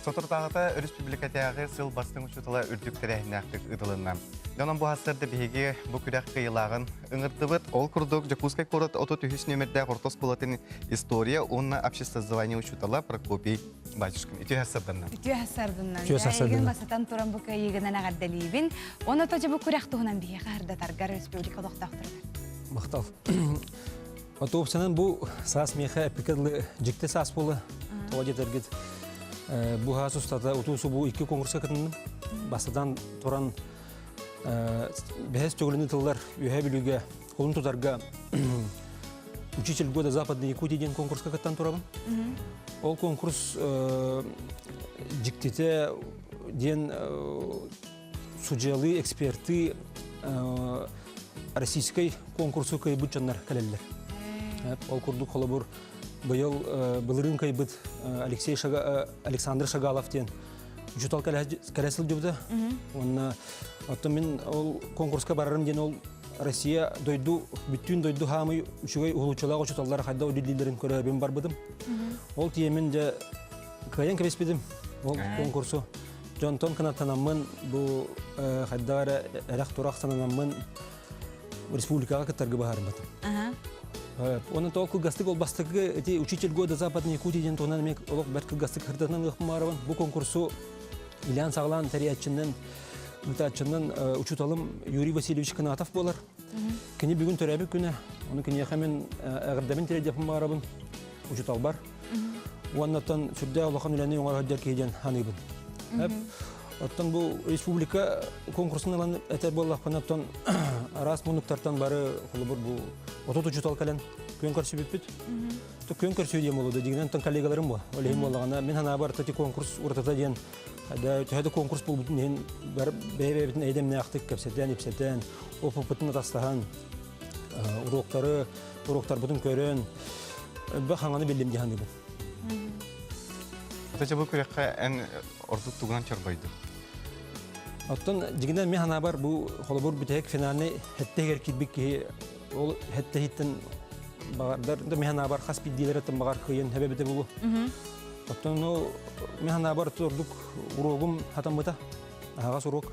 Соторутааҕыта өрөспүүбүлүкэтээҕи сыл бастыҥ учуутала үрдүк тэрээһиннээхтик ыытылынна. Онон бу сарсыарда биһиги бу күрэх кыайыылааҕын ыҥырдыбыт. Ол курдук Дьокуускай куорат 33 нүөмэрдээх орто оскуолатын история уонна обществознание учуутала Прокопий Батюшкин. Үтүө сарсыарданнан. Үтүө сарсыарданнан. Үтүө сарсыарданнан. Бастатан туран бу кыайыыгынан эҕэрдэлиибин. Уонна то бу күрэх туһунан биһиэхэ сырдатаргар республика олохтоохторугар. Махтал. Отуопсанан бу саас миэхэ эппикэ дылы дьикти саас буола. Тоҕо диэтэргит бу саас устата утуу-субуу икки конкурска кытынным. Бастатан туран бэһис төгүлүн ытыллар Үөһээ Бүлүүгэ кулун тутарга Учитель года Западной Якутии диэн конкурска кыттан турабын. Ол конкурс дьиктитэ диэн судьялыы, эксперты российскай конкурсу кыайбыт дьоннор кэлэллэр. Ол курдук холобур быйыл былырыын кыайбыт Алексей Александр Шагалов диэн учуутал кэлэ сылдьыбыта. Уонна оттон мин ол конкурска барарым диэн ол Россия дойду бүттүүн дойду хаамый үчүгэй уһулуччулаах учууталлар хайда үлэлииллэрин көрөбүн барбытым. Ол тиэмин дьэ кыайан кэбиспитим ол конкурсу. Дьонтон кынаттанаммын бу хайдах эрэ эрэх-турах сананаммын республикаҕа кыттарга быһаарыммытым. Онон тоҕо кылгастык ол бастакы эти учитель года Западной Якутии диэн туһунан эмиэ олох бэрт кылгастык сырдатынан ылыахпын баҕарабын. Бу конкурсу илээн саҕалаан тэрийээччинэн ыытааччынан учууталым Юрий Васильевич Кынатов буолар. Кини бүгүн төрөөбүт күнэ. Ону киниэхэ мин эҕэрдэбин тириэрдиэхпин баҕарабын учууталбар. Уоннаттан сүрдээх улахан үлэни оҥоро сылдьар киһи диэн саныыбын. Оттон бу республика конкурсун ылан этэр буоллахпына, оттон араас муннуктартан бары холобур бу 30 учуутал кэлэн күөн көрсүбүппүт. Күөн көрсүү диэн буолуо да дигинэн оттон коллегаларым бу. Ол иһин буоллаҕына мин санаабар ити конкурс уратыта диэн төһө да конкурс буолбутун иһин бары бэйэ-бэйэбитин эйдэмнээхтик кэпсэтэн, ипсэтэн, опыппытын атастаһан уруоктары уруоктарбытын көрөн элбэх хаҥаны биллим дии саныыбын. Ата бу күрэххэ эн ордук тугунан чорбойдуҥ? Оттон дьиҥинэн мин санаабар бу холобур бүтэһик финальный хэттэ киирбит киһи ол хэттэ иһиттэн баҕардар да мин санаабар хас биирдиилэриттэн баҕар кыайан хэбэбитэ булу. Оттон ну мин санаабар ордук уруогум хатаммыта аһаҕас уруок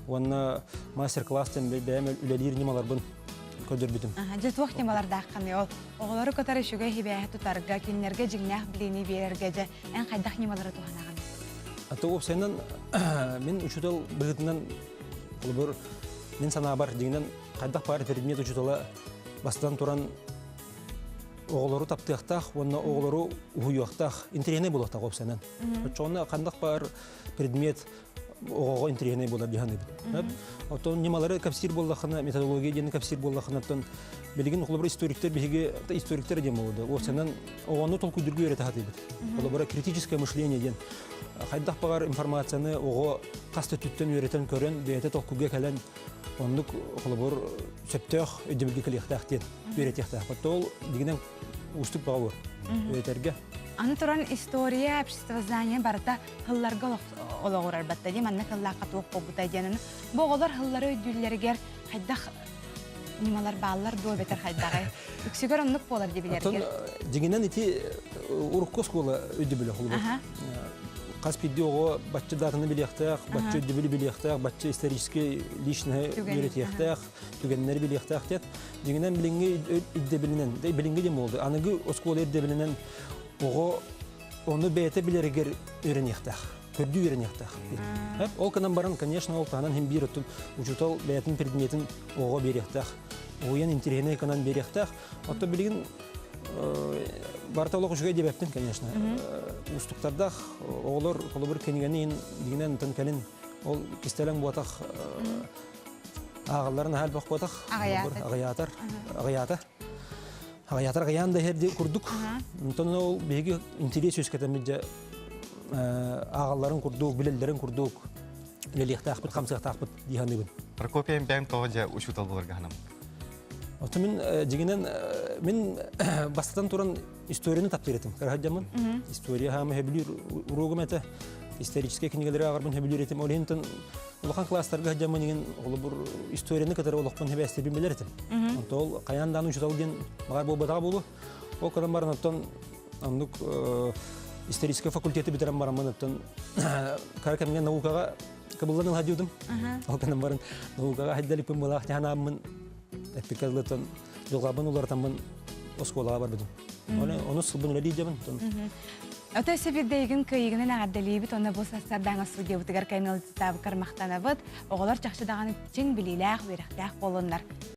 уонна мастер-класс диэн бэйэм үлэлиир ньымаларбын көрдөрбүтүм. Дьэ туох ньымалардааххыный ол? Оҕолору кытары үчүгэй сибээһи тутарга, кинилэргэ дьиҥнээх билиини биэрэргэ дьэ эн хайдах ньымалары туһанаҕын? А то уопсайынан мин учуутал быһыытынан холобур мин санаабар дьиҥинэн хайдах баар предмет учуутала бастатан туран оҕолору таптыахтаах уонна оҕолору уһуйуохтаах интэриэһинэй буолуохтаах уопсайынан. Оччоҕуна ханнык баар предмет оҕоҕо интэриэһинэй буолар дии саныыбын. Оттон ньымалары кэпсиир буоллаххына, методология диэни кэпсиир буоллаххына, оттон билигин холобура историктар биһиги историктар диэн буолуо уопсайынан оҕону толкуйдурга үөрэтэ сатыыбыт. Холобура критическое мышление диэн хайдах баҕар информацияны оҕо хас да өттүттэн үөрэтэн көрөн, бэйэтэ толкуйга кэлэн оннук холобур сөптөөх өйдөбүлгэ кэлиэхтээх диэн үөрэтиэхтээх. Ол дигинэн уустук баҕа буолар үөрэтэргэ. Аны туран история, обществознание барыта һылларга олоҕурар батта дии манна кыллаахха туох буолбута диэн бу оҕолор һыллары өйдүүллэригэр хайдах ньымалар бааллар дуо эбэтэр хайдаҕай үксүгэр оннук буолар дии билэргэр дьиҥинэн ити урукку оскуола өйдөбүлэ холобур хас биирдии оҕо бачча датаны билиэхтээх бачча өйдөбүлү билиэхтээх бачча историческай личноһы үөрэтиэхтээх түгэннэри билиэхтээх диэн дьиҥинэн билиҥҥи ирдэбилинэн билиҥҥи диэн буолду аныгы оскуола ирдэбилинэн оҕо Ону бэйэтэ билэригэр үөрэниэхтээх, көрдүү үөрэниэхтээх. Ол гынан баран, конечно, ол таһынан иһин биир өттүн учуутал бэйэтин предметин оҕоҕо биэриэхтээх. Уһуйан интэриэһинэй гынан биэриэхтээх. Оттон билигин барыта олох үчүгэй диэбэппин, конечно. Уустуктардаах оҕолор холобур кинигэни иһин дигинэн онтон кэлин ол кистэлэҥ буотах ааҕалларын аһа элбэх буотах. Аҕыйаатар. Аҕыйаата. Аҕыйаатар аҕыйаан да иһэр курдук. Онтон ол биһиги интэриэс үөскэтэммит дьэ ааҕалларын курдук, билэллэрин курдук үлэлиэхтээхпит, хамсыахтаахпыт дии саныыбын. Прокопий бэйэм тоҕо дьэ учуутал буоларга санаммыт? Оттон мин дьиҥинэн мин бастатан туран историяны таптыыр этим. Кыраһадьаммын. История хаама сөбүлүүр уруогум этэ. Историческай кинигэлэри ааҕарбын сөбүлүүр этим. Ол иһин улахан класстарга сылдьаммын иҥин холобур историяны кытары олохпун хэбээстэрбин билэр этим. Онто ол хайаан даҕаны учуутал диэн баҕар буолбатаҕа буолуо. Ол кытан баран оттон оннук. Историческай факультеты бүтэрэн бараммын оттон кара кэмҥэ наукаҕа кыбыллан ылha диудум. Ол гынан баран наукаҕа хайдалиппын былаах тяханааммын эппиккэ дылытан дьылҕабын уларытаммын оскуолаҕа барбытым. Оны ону сылбын үлэлии дьабын. Ото өссө биирдэйигин кыайыгынан эҕэрдэлиибит уонна бу сарсыардааҥы студиябытыгар кэлэн ыалдьыттаабыккар махтанабыт. Оҕолор чахчы даҕаны чиҥ билиилээх, үөрэхтээх буоллуннар.